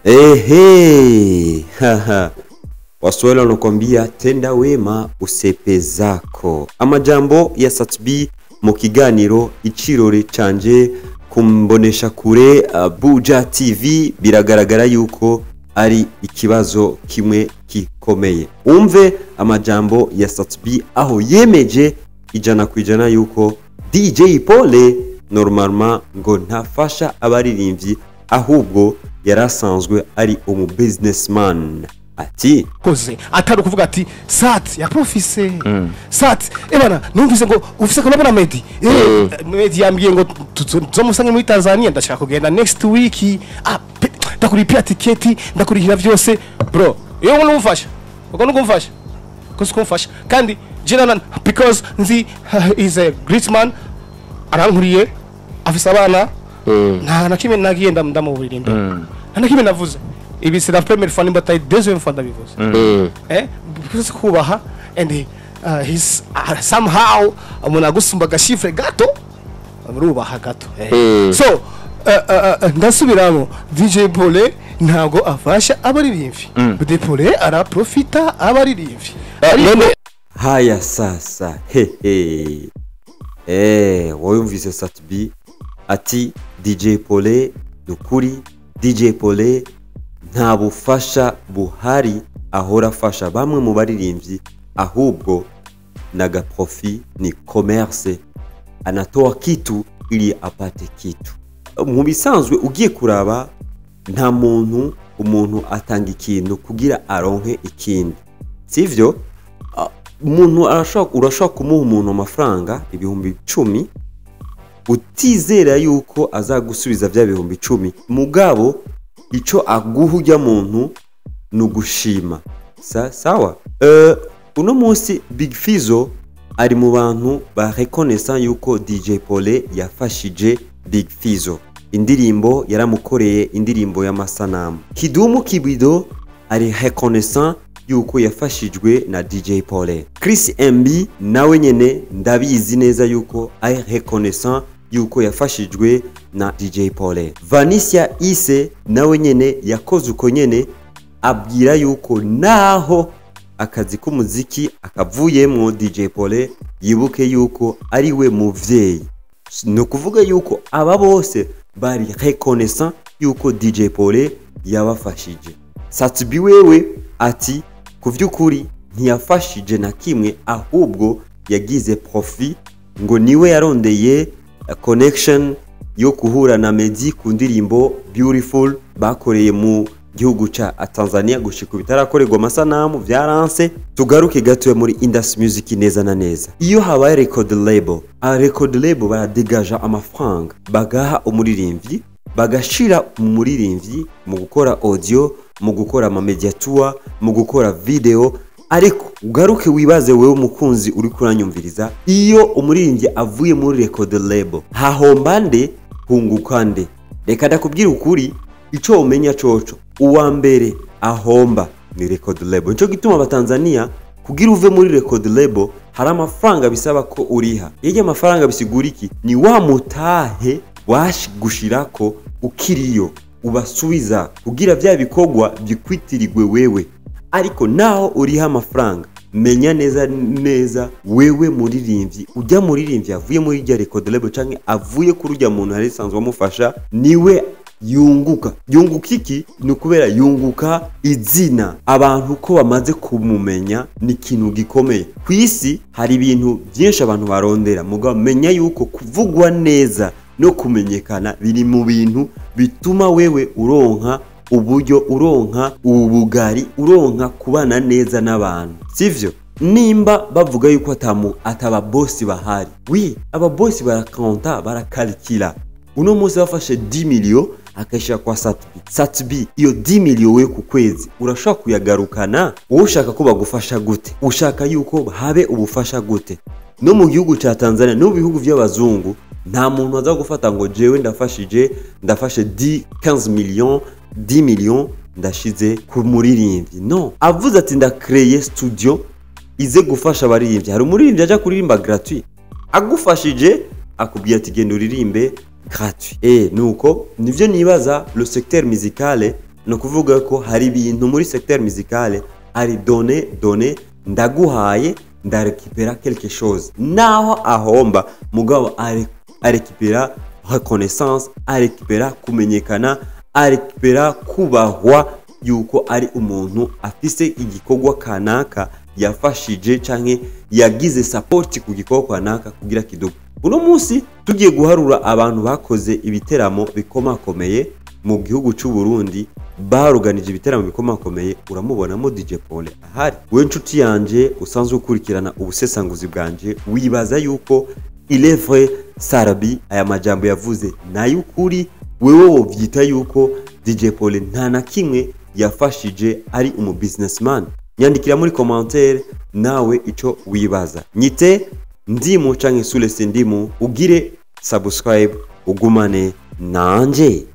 Ehe, haha. Waswahili wanakuambia tenda wema usepe zako. Amajambo ya Sat-B mu kiganiro Icirore canje kumbonesha kure Buja TV, biragaragara yuko ari ikibazo kimwe gikomeye. Umve amajambo ya Sat-B aho yemeje 100% yuko DJ Paulin normalement ngo ntafasha abaririmbyi, ahubwo yarasanzwe ari umu businessman. Ati koze atari ukuvuga ati Sat yaprofise Sat ebana numvise ngo ufise collabo na Meddy, Meddy yambwiye ngo tuzomusange muri Tanzania, ndashaka kugenda next week, ndakuripira tiketi, ndakurihira vyose bro. Iyo ngo numfasha uko nukumfasha kuko kumfasha kandi jena because nzi is a great man, arankuriye, afise abana, nta na kimwe nagiye ndamuburirimba, nta na kimwe navuze. Ibi c'est la première fois nimba atari deuxième fois ndabivuze, because kubaha and he's somehow umuntu agusumba agashifre gato urubaha gato. So ndasubiramo, DJ Paulin ntabwo afasha abaririmbyi, DJ Paulin araprofita abaririmbyi. None Haya sasa, hehe, wayumvise Sat-B ati DJ Paulin nukuri, DJ Paulin nta bufasha buhari ahora afasha bamwe mu baririmbyi, ahubwo naga profit, ni commerce, anatoa kitu ili apate kitu. Mu bisanzwe ugiye kuraba, nta muntu, umuntu atanga ikintu kugira aronke ikindi, sivyo? Umuntu arashobora, urashobora kumuha umuntu amafaranga 10,000 utizera yuko azagusubiza bya 10,000, mugabo ico aguha ujya muntu ni ugushima. Sawa. Uno munsi Big Fizzo ari mu bantu ba reconnaissant yuko DJ Paulin yafashije Big Fizzo, indirimbo yaramukoreye, indirimbo y'amasanamu. Kidumu Kibido ari reconnaissant yuko yafashijwe na DJ Paulin. Chris MB nawe nyene ndabizi neza yuko ari reconnaissant yuko yafashijwe na DJ Paulin. Vanessa Ise nawe nyene yakoze uko nyene, abwira yuko naho akazi k'umuziki akavuyemwo, DJ Paulin yibuke yuko ari we muvyeyi. Ni ukuvuga yuko aba bose bari reconnaissant yuko DJ Paulin yabafashije. Sat-B wewe ati ku vy'ukuri ntiyafashije na kimwe, ahubwo yagize profit, ngo niwe yarondeye connection yo kuhura na Meddy ku ndirimbo Beautiful bakoreye mu gihugu ca Tanzania, gushika bitarakorerwa amasanamu vyaranse. Tugaruke gato muri industry music neza na neza. Iyo habaye record label, a record label baradegaja amafaranga bagaha umuririmbyi, bagashira umuririmbyi mu gukora audio, mu gukora ama media tour, mu gukora video. Ariko ugaruke wibaze wewe umukunzi uri kuranyumviriza, iyo umuririmbyi avuye muri record label hahomba nde, hunguka nde? Reka ndakubwira ukuri, ico umenya coco, uwa mbere ahomba ni record label. Nico gituma abatanzania kugira uve muri record label hari amafaranga bisaba ko uriha. Iyo amafaranga bisigura iki? Ni wa mutahe washigushirako ukiriyo ubasubiza kugira vya bikorwa bikwitirirwe wewe. Ariko naho uriha amafaranga, menya neza neza wewe muririmbyi, ujya muririmbyi avuye muri rya record label canke avuye kuri ujya muntu hari sanzwe amufasha, niwe yunguka. Yunguka iki? Ni ukubera yunguka izina, abantu ko bamaze kumumenya ni ikintu gikomeye ku isi. Hari ibintu byinshi abantu barondera, mugabo menya yuko kuvugwa neza no kumenyekana biri mu bintu bituma wewe uronka uburyo, uronka ubugari, uronka kubana neza n'abantu, sivyo? Nimba bavuga yuko ataba bosi bahari, wi aba bosi barakonta, barakalikira. Uno munsi bafashe 10 millions akayishira kwa Sat-B, Sat-B iyo 10 millions we ku kwezi urashobora kuyagarukana? Wowe ushaka ko bagufasha gute? Ushaka yuko habe ubufasha gute? No mu gihugu ca Tanzania no mu bihugu vy'abazungu nta muntu aza gufata ngo jewe ndafashije, ndafashe 10, 15 millions, 10 millions ndashize ku muririmbyi. No avuze ati ndakreye studio ize gufasha abaririmbyi. Hari umuririmbyi aja kuririmba gratuit, agufashije akubwiye ati genda uririmbe gratuit. Nuko nivyo nibaza, le secteur musical. Ni ukuvuga ko hari ibintu muri secteur musicale ari donner donner, ndaguhaye ndarekipera quelque chose, naho ahomba, mugabo arekipera reconnaissance, arekipera kumenyekana, arekipera kubahwa yuko ari umuntu afise igikorwa kanaka yafashije canke yagize support ku gikorwa kanaka kugira kiduga. Uno munsi tugiye guharura abantu bakoze ibiteramo bikomakomeye mu gihugu cy'u Burundi, baruganije ibiteramo bikomakomeye, uramubonamo DJ Paul ahari. Wewe nshuti yanje usanzwe ukurikirana ubusesanguzi bwanje, wibaza yuko il est vrai Sat-B aya majambo yavuze nayo ukuri? Wewe wovyita yuko DJ Paul nta na kimwe yafashije, ari umu businessman? Nyandikira muri commentaire nawe ico wibaza. Nyite Ndimu canke Sulesi Ndimu, ugire subscribe ugumane nanje.